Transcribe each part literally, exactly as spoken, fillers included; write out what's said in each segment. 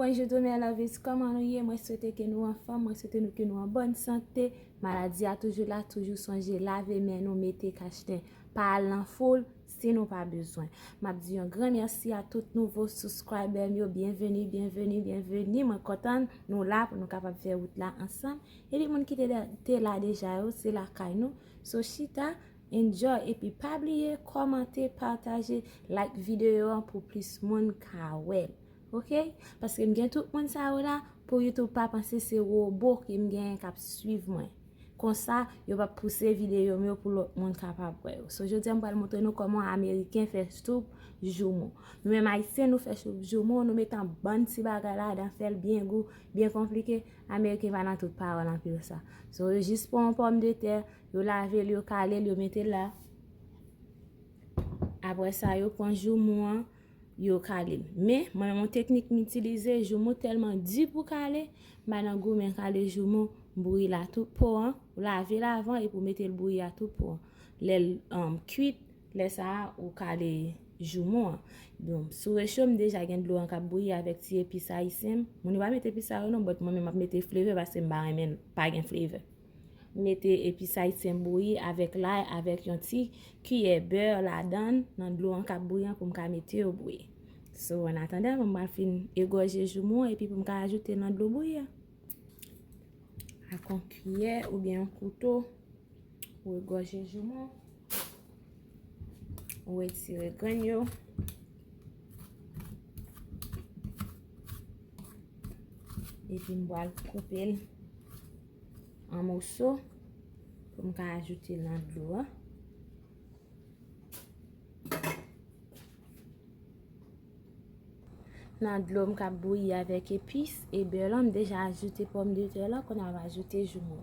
Bonjou tou, my lovies, kòman nou ye? Mwen swete ke nou anfòm, mwen swete nou ke nou an bòn sante. Maladi a toujou la, toujou sonje lave men nou, mete kachnen, pa al nan foul si nou pa bezwen. M ap di yon gran mèsi a tout nouvo subscriber m yo, byenveni, byenveni, byenveni. Mwen kontan nou la pou nou kapab fè wout la ansanm. Epi moun ki te, te la deja yo, se lakay nou. So chita, enjoy, epi pa bliye kòmante, pataje, like videyo an pou plis moun ka wè l. Ok? Paske m gen tout moun sa yo la, pou YouTube pa panse se wobo ke m genyen k ap swiv mwen. Konsa, yo p ap pouse videyo m yo pou lòt moun kapab wè yo. So, jodi a, m pral montre nou kòman Ameriken fè soup joumou. Nou menm Ayisyen, nou fè soup joumou, nou met an bann ti bagay ladan, fè l byen gou, byen konplike. Ameriken pa nan tout pawòl anpil sa. So, yo jis pran yon pòmdetè, yo lave l, yo kale l, yo mete l la. Apre sa, yo pran joumou an, yo kale l. Men, mwen menm, yon teknik m itilize, joumou tèlman di pou kale, m pa nan goumen kale joumou, m bouyi l a tout po an, ou lave l avan epi w mete l bouyi a tout po an. Lè l, um, kwit, lè sa a, ou kale joumou an. Donk, sou recho, m deja gen dlo an k ap bouyi avèk ti epis ayisyen m. Moun yo pa met epis sa yo non, but mwen menm m ap mete flavor paske m pa renmen pa gen flavor. Mete epis ayisyen bouyi avèk lay, avèk yon ti kiyè bè ladan l, nan dlo an k ap bouyi an pou m ka mete yo bouyi. So, an atandan, mwen pral fin egòje joumou an epi pou m ka ajoute nan dlo bouyi a. Ak yon kiyè oubyen yon kouto, ou egòje joumou an. Ou retire grenn yo. Epi m pral koupe l an moso pou m ka ajoute l nan dlo a. Nan dlo m k ap bouyi avèk epis e bè lan, m deja ajoute pòmdetè lan, kounye a m ajoute joumou.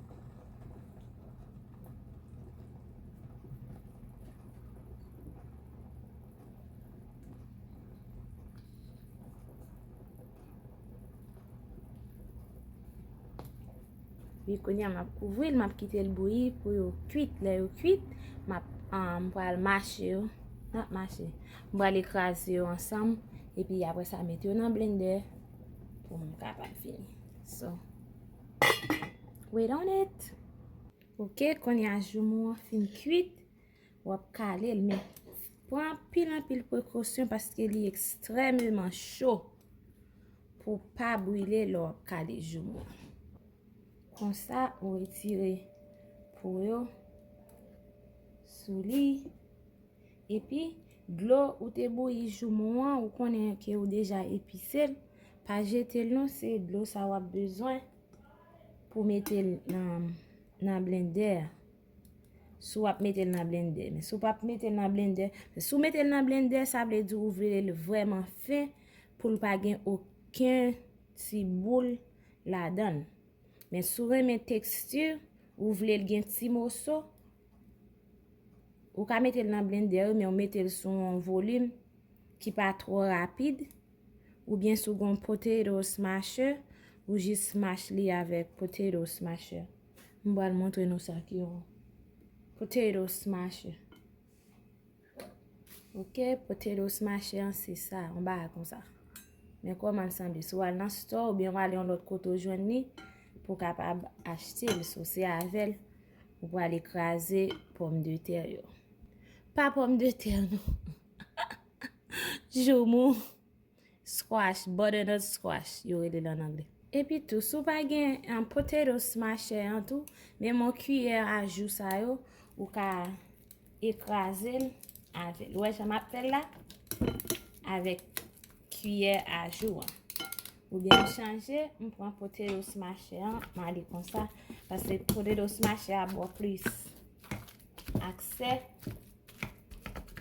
Wi, kounye a m ap kouvri l, m ap kite l bouyi pou yo kwit. Lè yo kwit, m ap, ah, m pral mache yo. M ap mache. M pral ekraze yo ansanm, epi apre sa, mete yo nan blendè pou m kapab fini. So, wait on it. Ok, kounye a joumou an fin kwit. W ap kale l, men pran anpil, anpil prekosyon paske li ekstrèmeman cho pou w pa brile lè w ap kale joumou an. Konsa, ou retire po yo sou li. Epi, dlo ou te bouyi joumou an, ou konnen ke ou deja epise l, pa jete l non, se dlo sa w ap bezwen pou mete l nan, nan blendè a. Si w ap mete l nan blendè. Men si w p ap mete l nan blendè, si w mete l nan blendè, sa vle di ou vle l vrèman fen pou l pa gen okenn ti boul ladan l. Men si w renmen teksti, ou vle l gen ti moso, ou ka mete l nan blendè, wi, men w mete l sou yon volim ki pa twò rapid, oubyen si w gen yon potato smasher, ou jis smash li avèk potato smasher. M pral montre nou sa ki yon potato smasher. Ok, potato smasher an se sa, yon bagay konsa. Men kòman l sanble. Si w al nan store oubyen w al yon lòt kote w jwenn li, pou w kapab achte l. So, se avè l ou pral ekraze pòmdetè yo. Pa pòmdetè non. Joumou. Squash, butternut squash, yo rele l an anglè. Epi tou, si w pa gen, um, potato smasher an tou, menm yon kiyè a jou sa yo, ou ka ekraze l avè l. Ou wè jan m ap fè l la? Avèk kiyè a jou an. Oubyen m chanje, m pran potato smasher an, m ale konsa, paske potato smasher a ba w plis aksè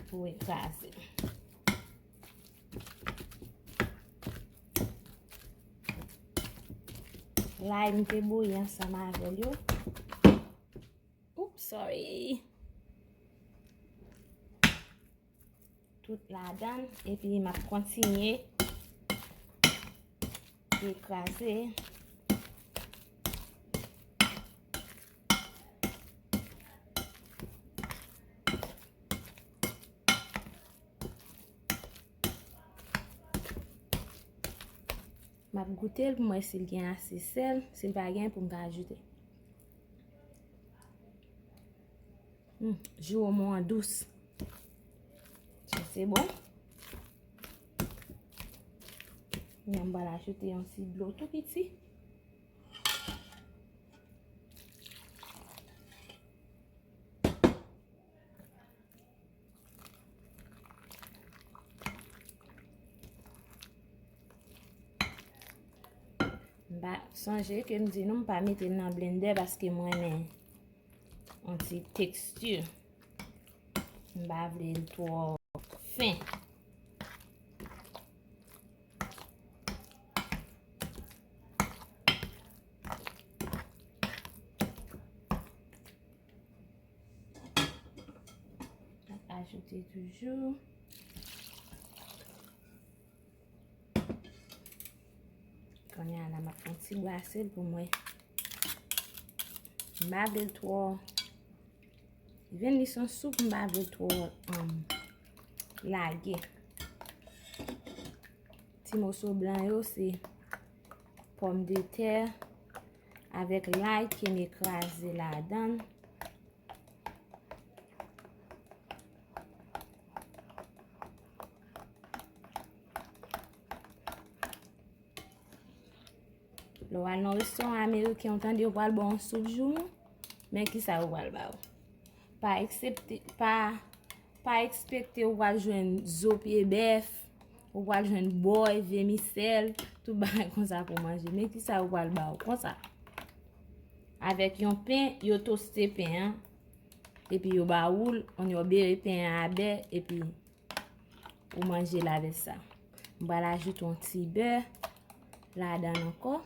pou ekraze. Lay m te bouyi ansanm avè l yo. Oops, sorry. Tout ladan l, epi m ap kontinye ekraze. M ap goute l pou m wè si l gen ase sèl. Si l pa gen, pou m ka ajoute. Hmm, jiwomon an dous. Sa se bon. Kounye a m pral ajoute yon ti dlo tou piti. M pa sonje ke m di nou m pa mete l nan blendè paske m renmen yon ti teksti. M pa vle l twò fen. Ajoute toujou. Kounye a la, m ap fè yon ti brase l pou mwen. M pa vle l twò. Vin li se yon soup, m pa vle l twò, um, lage. Ti moso blan yo, se pòmdetè avèk lay ke m kraze ladan l. Lè w al nan restoran ameriken, ou tande yo pral ba w yon soup joumou, men kisa yo pral ba w? Pa eksepte, pa, pa ekspekte ou pral jwenn zo pye bèf, ou pral jwenn bòy, vèmisèl, tout bagay konsa pou manje. Men kisa yo pral ba w konsa? Avèk yon pen, yo toste pen an, epi yo ba ou l, on yo bere pen an a bè, epi ou manje l avèk sa. M pral ajoute yon ti bè ladan l ankò,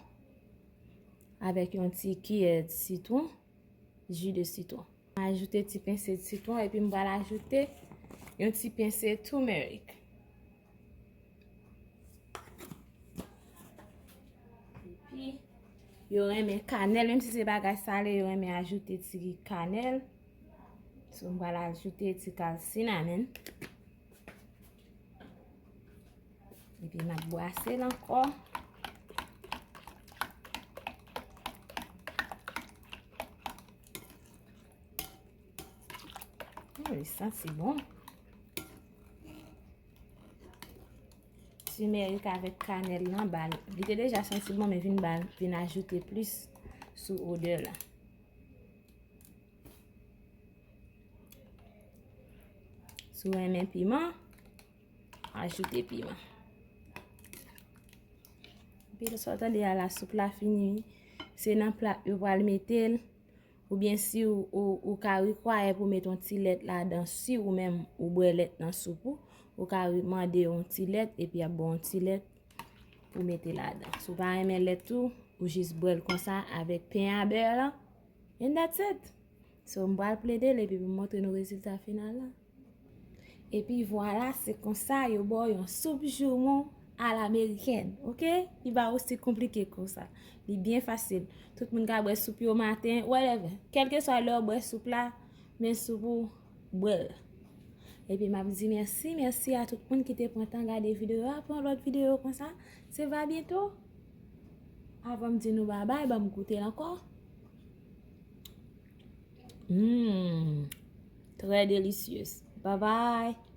avèk yon ti kiyè sitwon, ji de sitwon. M ajoute ti pense sitwon, epi m pral ajoute yon ti pense turmeric. Epi, yo renmen kanèl, menm si se bagay sale, yo renmen ajoute ti kanèl. So, m pral ajoute ti kal cinnamon. Epi, m ap brase l ankò. Hmm, li santi bon. Timerik avèk kanèl lan ba l. Li te deja santi bon, men vin ba l, vin ajoute plis sou odè la. Si w renmen piman, ajoute piman. Epi sa w tande a la, soup la fini. Se nan plat yo pral mete l. Oubyen si w, ou, ou ka require pou met yon ti lèt ladan, si ou menm ou bwè lèt nan soup ou, ou ka re-, mande yon ti lèt, epi y ap ba w yon ti lèt pou mete ladan. Si w pa renmen lèt tou, ou jis bwè l konsa avèk pen a bè la. And that's it. So, m pral plede l epi pou m montre nou rezilta final la. Epi vwala, se konsa yo ba w yon soup joumou a la amerikèn, oke? Li pa osi konplike ke sa. Li byen fasil. Tout moun ka bwè soup yo maten, whatever. Kèlkeswa lè w bwè soup la, men soup ou, bwè l. Epi m ap di mèsi, mèsi a tout moun ki te pran tan gade videyo a. Pou yon lòt videyo konsa, se va byento. Avan m di nou babay, ban m goute l ankò. Mmm, très délicieuse. Bye bye.